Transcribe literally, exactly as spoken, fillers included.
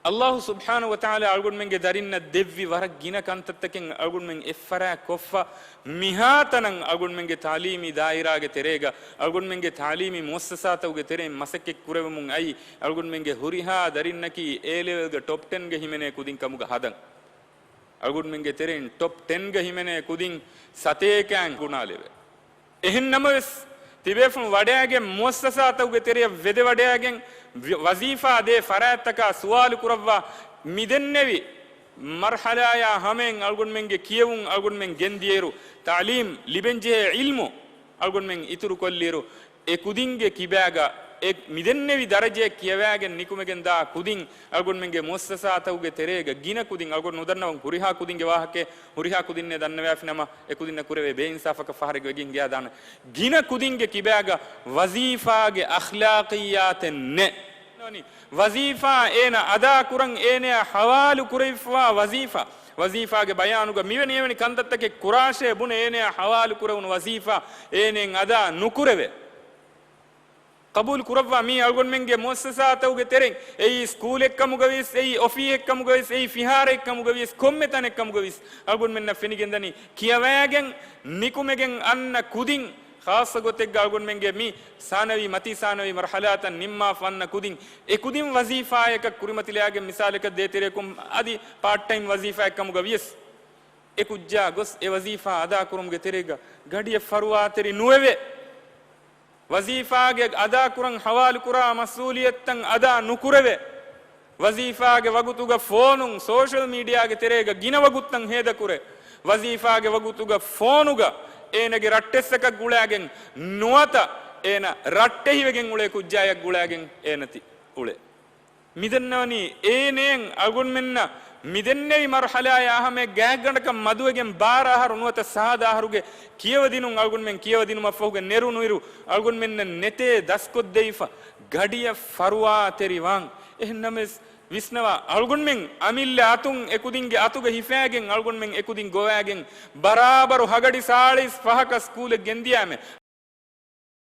އައްލާހު ސުބްޙާނަހު ވަތަޢާލާ އަޅުގަނޑުމެންގެ ދަރިންނަށް ދެއްވި ވަރަށް ގިނަ ކަންތައްތަކެއް އަޅުގަނޑުމެން އެއްފަރާތް ކޮށްފަ، މިހާތަނަށް އަޅުގަނޑުމެންގެ ތަޢުލީމީ ދާއިރާގެ ތެރޭގަ، އަޅުގަނޑުމެންގެ ތަޢުލީމީ މުއައްސަސާތަކުގެ ތެރެއިން މަސައްކަތް ކުރެވެމުން އައި، އަޅުގަނޑުމެންގެ ހުރިހާ ދަރިންނަކީ އޭ ލެވެލްގެ ޓޮޕް ޓެންގަ ހިމެނޭ ކުދިން ކަމުގަ ހަދަން. އަޅުގަނޑުމެންގެ ތެރެއިން ޓޮޕް ޓެންގަ ހިމެނޭ ކުދިން ސަތޭކައިން ގުނާލެވޭ. އެހެން ނަމަވެސް، ތިބޭފުޅުން ވަޑައިގެން މުއައްސަސާތަކުގެ ތެރެޔަށް ވެދެވަޑައިގެން ވި-، ވަޒީފާ ދޭ ފަރާތްތަކާ ސުވާލު ކުރައްވާ، މިދެންނެވި މަރްޙަލާޔާ ހަމައިން އަޅުގަނޑުމެންގެ ކިޔެވުން އަޅުގަނޑުމެން ގެންދިޔައިރު، ތަޢުލީމް ލިބެންޖެހޭ ޢިލްމު އަޅުގަނޑުމެން އިތުރުކޮށްލިއިރު، އެ ކުދިންގެ ކިބާގަ އެ މިދެންނެވި ދަރަޖަޔަށް ކިޔަވައިގެން ނިކުމެގެން ދާ ކުދިން އަޅުގަނޑުމެންގެ މުއައްސަސާތަކުގެ ތެރޭގަ ގިނަ ކުދިން އަޅުގަނޑު ނުދަންނަވަން ހުރިހާ ކުދިންގެ ވާހަކައެއް، ހުރިހާ ކުދިންނޭ ދަންނަވާފިނަމަ، އެ ކުދިންނަށް ކުރެވޭ ބޭއިންސާފަކަށް ފަހަރެއް ވެގެން ގެޔާ ދާނެ. ގިނަ ކުދިންގެ ކިބާގަ ވަޒީފާގެ އަޚްލާޤިއްޔާތެއް ނެތް. ވަޒީފާ އޭނަ އަދާކުރަން އޭނަޔާ ހަވާލު ކުރެވިފަވާ ވަޒީފާ، ވަޒީފާގެ ބަޔާނުގަ މިވެނި އެވެނި ކަންތައްތަކެއް ކުރާށޭ ބުނެ އޭނަޔާ ހަވާލު ކުރެވުނު ވަޒީފާ އޭނައިން އަދާ ނުކުރެވޭ. ޤަބޫލު ކުރައްވާ މީ އަޅުގަނޑުމެންގެ މުއައްސަސާތަކުގެ ތެރެއިން، އެއީ ސްކޫލެއްކަމުގަވިޔަސް، އެއީ އޮފީހެއްކަމުގަވިޔަސް، އެއީ ފިހާރައެއްކަމުގަވިޔަސް، ކޮންމެ ތަނެއްކަމުގަވިޔަސް އަޅުގަނޑުމެންނަށް ފެނިގެންދަނީ ކިޔަވައިގެން ނިކުމެގެން އަންނަ ކުދިން، ޚާއްޞަ ގޮތެއްގަ އަޅުގަނޑުމެންގެ މި ސާނަވީ، މަތީ ސާނަވީ މަރްޙަލާތައް ނިންމާފަ އަންނަ ކުދިން، އެ ކުދިން ވަޒީފާޔަކަށް ކުރިމަތިލައިގެން މިސާލަކަށް ދޭތެރެއަކުން އަދި ޕާޓް ޓައިމް ވަޒީފާއެއްކަމުގަވިޔަސް، އެ ކުއްޖާ ގޮސް އެ ވަޒީފާ އަދާކުރުމުގެ ތެރޭގަ ގަޑިއަށް ފަރުވާތެރި ނުވެވޭ. ވަޒީފާގެ އަދާކުރަން ހަވާލުކުރާ މަސްއޫލިއްޔަތުތައް އަދާ ނުކުރެވޭ. ވަޒީފާގެ ވަގުތުގަ ފޯނުން، ސޯޝަލް މީޑިއާގެ ތެރޭގަ ގިނަ ވަގުތުތައް ހޭދަކުރޭ. ވަޒީފާގެ ވަގުތުގަ ފޯނުގަ އޭނަގެ ރައްޓެއްސަކަށް ގުޅާގެން ނުވަތަ އޭނަ ރައްޓެހިވެގެން އުޅޭ ކުއްޖާޔަށް ގުޅާގެން އޭނަ ތި އުޅޭ. މިދަންނަވަނީ އޭނައަށް އަޅުގަނޑުމެންނަށް މިދެންނެވި މަރުޙަލާޔާ ހަމައަށް ގާތްގަނޑަކަށް މަދުވެގެން ބާރަ އަހަރު ނުވަތަ ސާދަ އަހަރުގެ ކިޔަވަދިނުން އަޅުގަނޑުމެން ކިޔަވަދިނުމަށްފަހުގަ ނެރުނުއިރު، އަޅުގަނޑުމެންނަށް ނެތޭ ދަސްކޮށްދެވިފަ ގަޑިއަށް ފަރުވާތެރިވާން. އެހެންނަމަވެސް، ވިސްނަވާ، އަޅުގަނޑުމެން އަމިއްލަ އަތުން އެކުދިންގެ އަތުގަ ހިފައިގެން އަޅުގަނޑުމެން އެކުދިން ގޮވައިގެން ބަރާބަރު ހަގަޑި ސާޅީސް ފަހަކަށް ސްކޫލެއް ގެންދިޔާމެ،